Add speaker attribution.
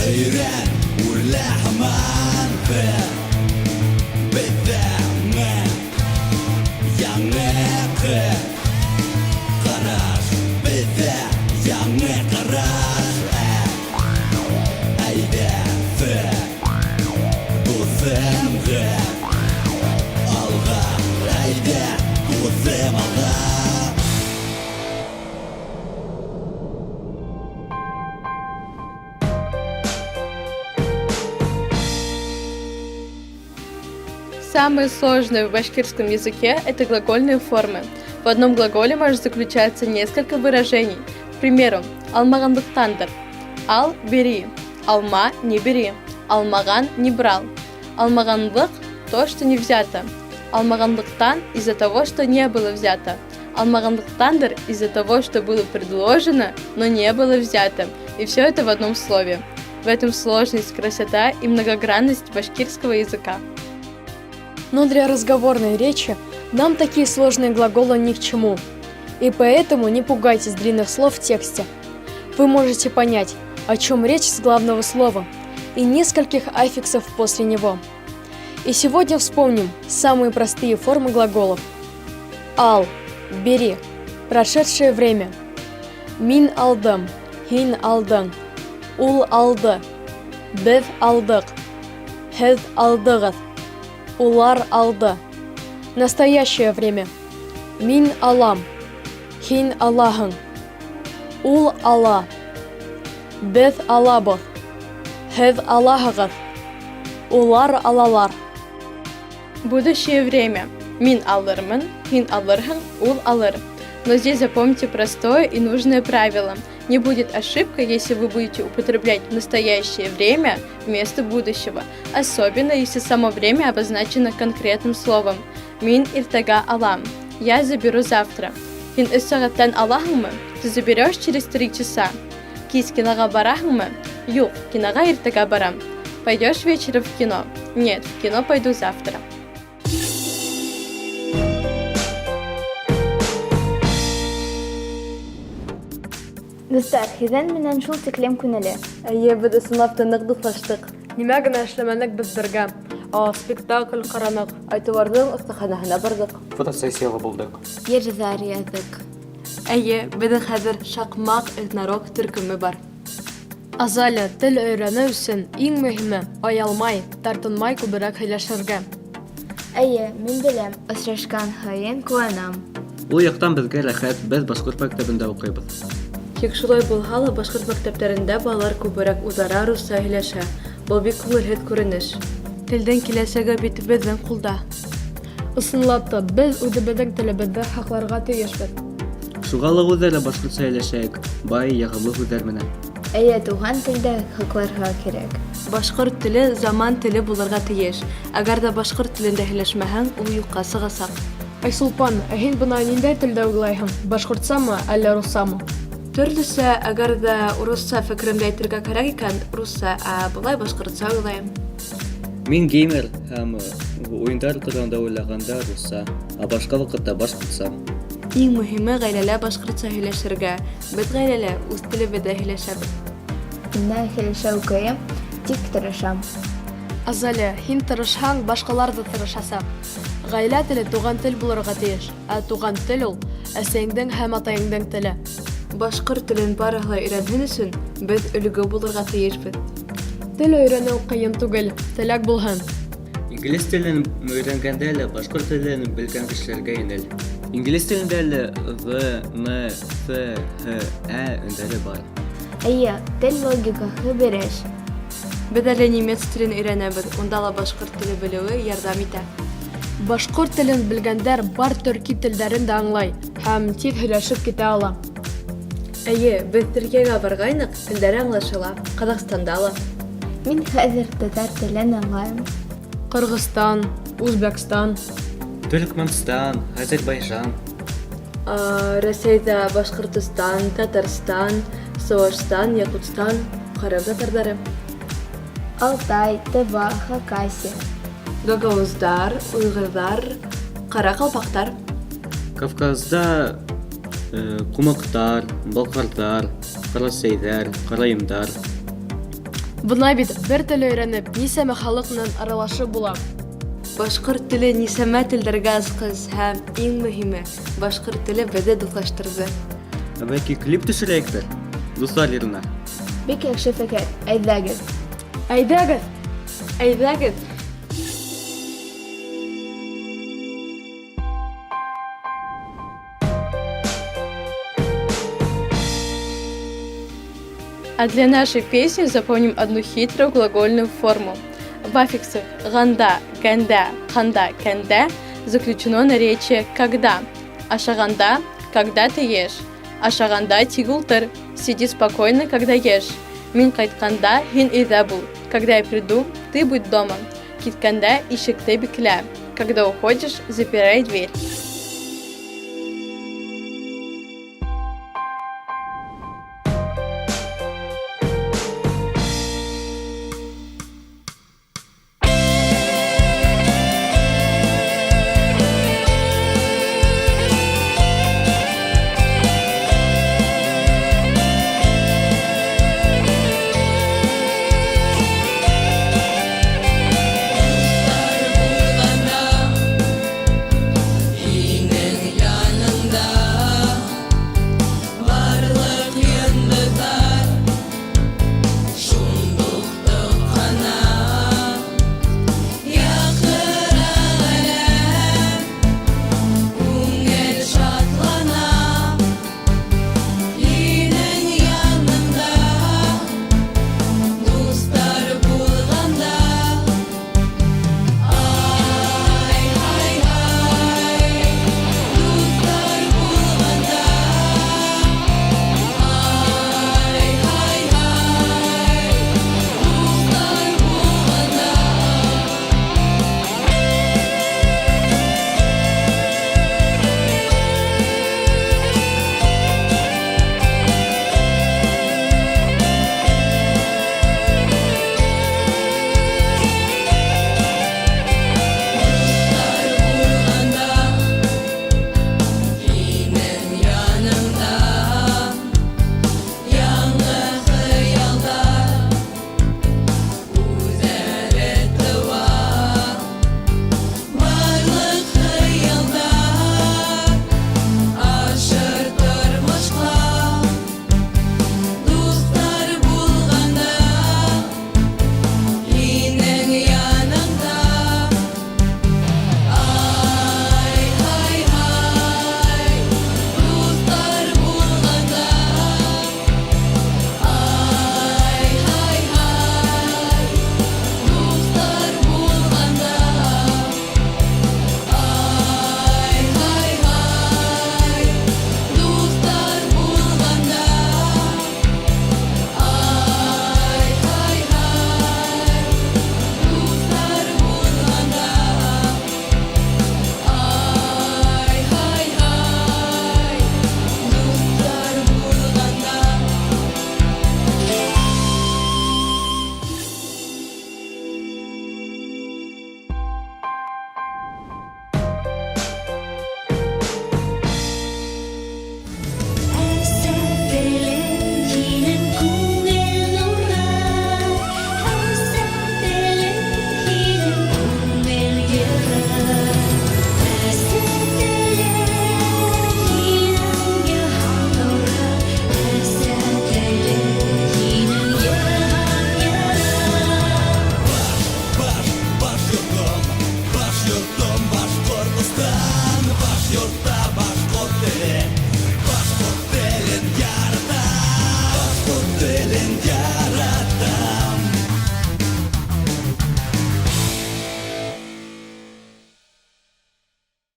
Speaker 1: Өйрән, үрлә һаман. Беҙҙә яңы ҡараш, беҙҙә яңы ҡараш. Әйҙә, дуҫым, алға, әйҙә, дуҫым, алға.
Speaker 2: Самое сложное в башкирском языке – это глагольные формы. В одном глаголе может заключаться несколько выражений. К примеру, алмағанлыҡтандыр. Ал – бери, алма – не бери, алмаған – не брал. Алмағанлыҡ – то, что не взято. Алмағанлыҡтан – из-за того, что не было взято. Алмағанлыҡтандыр – из-за того, что было предложено, но не было взято. И все это в одном слове. В этом сложность, красота и многогранность башкирского языка.
Speaker 3: Но для разговорной речи нам такие сложные глаголы ни к чему. И поэтому не пугайтесь длинных слов в тексте. Вы можете понять, о чем речь с главного слова и нескольких аффиксов после него. И сегодня вспомним самые простые формы глаголов. Ал – бери, прошедшее время. Мин алдым, һин алдың, ул алды, беҙ алдыҡ, һеҙ алдығыҙ, улар алды. Настоящее время. Мин алам, һин алаһың, ул ала, беҙ алабыҙ, һеҙ алаһығыҙ, улар алалар.
Speaker 2: Будущее время. Мин алырмын, һин алырһың, ул алыр. Но здесь запомните простое и нужное правило. Не будет ошибка, если вы будете употреблять настоящее время вместо будущего, особенно если само время обозначено конкретным словом. Мин иртәгә алам. Я заберу завтра. Һин өс сәғәттән алаһыңмы? Ты заберешь через 3 часа. Кис киноға бараһыңмы? Юҡ, киноға иртәгә барам. Пойдешь вечером в кино? Нет, в кино пойду завтра.
Speaker 4: Дуҫтар, һеҙҙең менән шул тиклем күңелле.
Speaker 5: Эйе, беҙ ысынлап та ныҡ дуҫлаштыҡ.
Speaker 3: Нимә генә эшләмәнек беҙ бергә. Спектакль ҡараныҡ.
Speaker 5: Айтуарҙың оҫтаханаһына барҙыҡ.
Speaker 6: Фотосессияла булдыҡ.
Speaker 4: Йырҙар яҙҙыҡ.
Speaker 5: Эйе, беҙҙең хәҙер Шаҡмаҡ этнорок төркөмө бар.
Speaker 3: Азалия, тел өйрәнеү өсөн иң мөһиме оялмай, тартынмай күберәк һөйләшергә.
Speaker 4: Эйе, мин беләм, осрашҡан һайын ҡыуанам.
Speaker 6: Ул яҡтан беҙгә рәхәт, беҙ башҡорт мәктәбендә уҡыйбыҙ.
Speaker 5: Тик шулай булһа ла, башҡорт мәктәптәрендә балалар күберәк үҙ-ара русса һөйләшә. Был бик күңелһеҙ күренеш. Телдең киләсәге бит беҙҙең ҡулда.
Speaker 3: Ысынлап та, беҙ үҙебеҙҙең телебеҙҙе һаҡларға тейешбеҙ.
Speaker 6: Шуға ла үҙ-ара башҡортса һөйләшәйек, бай, яғымлы һүҙҙәр менән.
Speaker 4: Эйе, туған телде һаҡларға кәрәк.
Speaker 5: Башҡорт теле заман теле булырға тейеш. Әгәр ҙә башҡорт телендә һөйләшмәһәң, ул юҡҡа сығасаҡ.
Speaker 3: Айсулпан, ә һин бына ниндәй телдә уйлайһың? Башҡортсамы, әллә руссамы?
Speaker 5: Төрлөсә, әгәр ҙә урыҫса фекеремде әйтергә кәрәк икән, русса, ә былай башҡортса уйлайым.
Speaker 6: Мин геймер һәм уйындар тураһында уйлағанда русса, ә башҡа ваҡытта башҡортса.
Speaker 5: Иң мөһиме ғаиләлә башҡортса һөйләшергә. Беҙ ғаиләлә үҙ телебеҙҙә һөйләшәбеҙ.
Speaker 4: Миңә һөйләшеү ҡыйын, тик тырышам.
Speaker 3: Азалия, һин тырышһаң, башҡалар ҙа тырышасаҡ. Ғаилә теле туған тел булырға тейеш, ә туған тел ул әсәйеңдең һәм атайыңдың теле.
Speaker 5: Башҡорт телен барыһы ла өйрәнһен өсөн беҙ өлгө булырға тейешбеҙ.
Speaker 3: Тел өйрәнеү ҡыйын түгел, теләк булһын.
Speaker 6: Инглиз телен өйрәнгәндә лә башҡорт телен белгән кешеләргә еңел. Инглиз телендә лә Ғ, Н, Ф, Һ, Ә өндәре бар.
Speaker 4: Эйе, тел логикаһы бер эш.
Speaker 5: Беҙ әле немец телен өйрәнәбеҙ, унда ла башҡорт теле белеүе ярҙам итә.
Speaker 3: Башҡорт телен белгәндәр бар төрки телдәрен дә аңлай һәм тиҙ һөйләшеп китә ала.
Speaker 5: Эйе, беҙ Төркиәгә барғайныҡ, телдәре аңлашыла, Ҡаҙағстанда ла.
Speaker 4: Мин хәҙер татар телен аңлайым.
Speaker 3: Ҡырғыҙстан, Үзбәкстан.
Speaker 6: Төркмәнстан, Азербайжан.
Speaker 5: Рәсәйҙә Башҡортостан, Татарстан, Сыуашстан, Яҡутстан, Ҡырым татарҙары.
Speaker 4: Алтай, Тыва, Хакасия.
Speaker 5: Гагауыздар, уйғырҙар, ҡара ҡалпаҡтар.
Speaker 6: Кавказда ҡумыҡтар, балҡарҙар, ҡарасәйҙәр, ҡарайымдар.
Speaker 3: Бына бит, бер тел өйрәнеп, нисәмә халыҡ менән аралашып була.
Speaker 5: Башҡорт теле нисәмә телдәргә асҡыс һәм иң мөһиме, башҡорт теле беҙҙе дуҫлаштырҙы.
Speaker 6: Ә бәлки клип төшөрәйектер? Дуҫлар йырына.
Speaker 4: Бик яҡшы фекер. Әйҙәгеҙ.
Speaker 3: Әйҙәгеҙ!
Speaker 5: Әйҙәгеҙ!
Speaker 2: А для нашей песни запомним одну хитрую глагольную форму. В аффиксах «ганда», «гәндә», «ҡанда», «кәндә» заключено наречие «когда». Ашағанда – когда ты ешь. Ашағанда тик ултыр – сиди спокойно, когда ешь. Мин ҡайтҡанда һин өйҙә бул. Когда я приду, ты будь дома. Киткәндә ишекте биклә. Когда уходишь, запирай дверь.